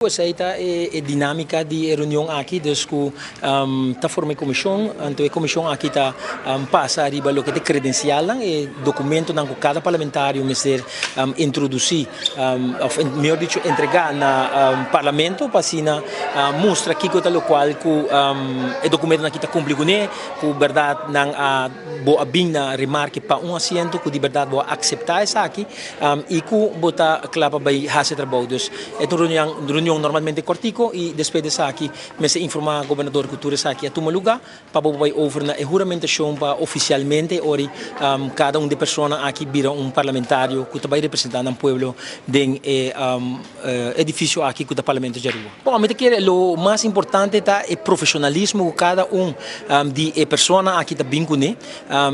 Esei ta e dinámika di e reunion aki, dus ku ta forma e komishon, anto e komishon aki ta pasa riba loke ta e kredensialnan, e dokumentonan ku kada parlamentario mester introdusí òf mihor dicho entregá na parlamento pa asina mustra kiko ta lokual ku e dokumentonan aki ta kumpli kuné, ku bèrdat nan a bo a bin na remarke pa un asiento ku di bèrdat bo a akseptá esaki i ku bo ta kla pa bai hasi e trabou. Dus E ta un reunion reunion normalmente kortiko i despues di esaki mester informá gobernador ku tur esaki a tuma lugá pa bo bai over na e huramentashon pa ofisialmente e ora kada un di e persona aki bira un parlamentario ku ta bai representá nan pueblo den e edifisio aki ku ta Parlamento di Aruba. Bon, mi ta kere lo mas importante ta e profesionalismo ku kada un di e persona aki ta bin kuné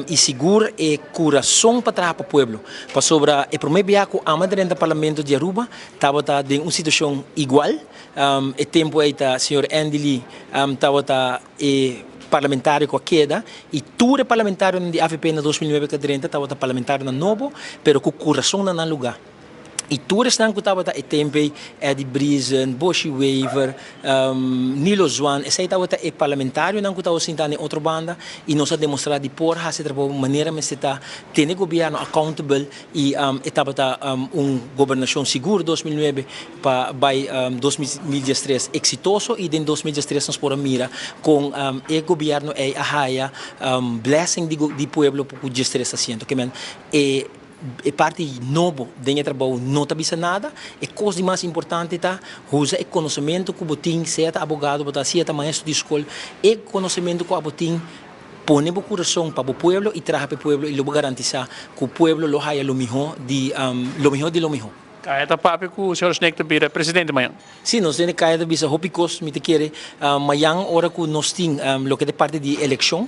i sigur e kurason pa traha pa pueblo. Pasobra e promé bia ku ama drenta Parlamento di Aruba tabata den un situashon igual. E tempu ei ta señor Andy Lee tabata e parlamentario ku a keda i tur e parlamentarionan di avp na 2009 ku a drenta tabata parlamentarionan nobo pero ku kurason na nan lugá. I tur esnan ku tabata e tempu ei, Eddie Briesen, Boshy Wever, Nilo Zwaan, esei tabata e parlamentarionan ku tabata sinta na e otro banda i nos a demostrá di por hasi e trabou manera mester ta tene gobièrnu accountable i e tabata un gobernashon sigur 2009 pa bai 2013 eksitoso i den 2013 nos por a mira kon e gobièrnu ei a haya blessing di pueblo ku 13 asiento. Ke men e E parti nobo den e trabou no ta bisa nada. E kos di mas importante ta usa e konosementu ku bo tin, sea ta abogado bo ta, sea ta maestro di skol, e konosementu ku abo tin, pone bo kurason pa bo pueblo i traha pa e pueblo i lo bo garantisá ku pueblo lo haya lo mihó di lo mihó di lo mihó. Kaya ta papia ku señor Sneek ta bira presidente mañan. Sí, nos den e kaya ta bisa hopi kos, mi ta kere mayan ora ku nos tin loke ta parti di elekshon,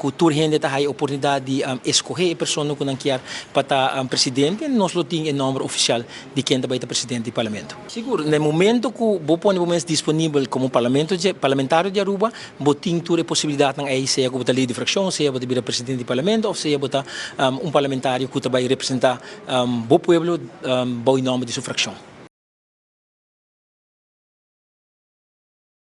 ku tur hende ta haya oportunidat di eskohe e persona ku nan kier pa ta presidente, nos lo tin e nòmber ofisial di ken ta bai ta presidente di parlamento. Sigur, na e momento ku bo pone bo mes disponibel komo parlamentario di Aruba, bo tin tur e posibilidatnan ei, sea ku bo ta lider di frakshon, sea bo ta bira presidente di parlamento òf sea bo ta un parlamentario ku ta bai representá bo pueblo bou e nòmber di su frakshon.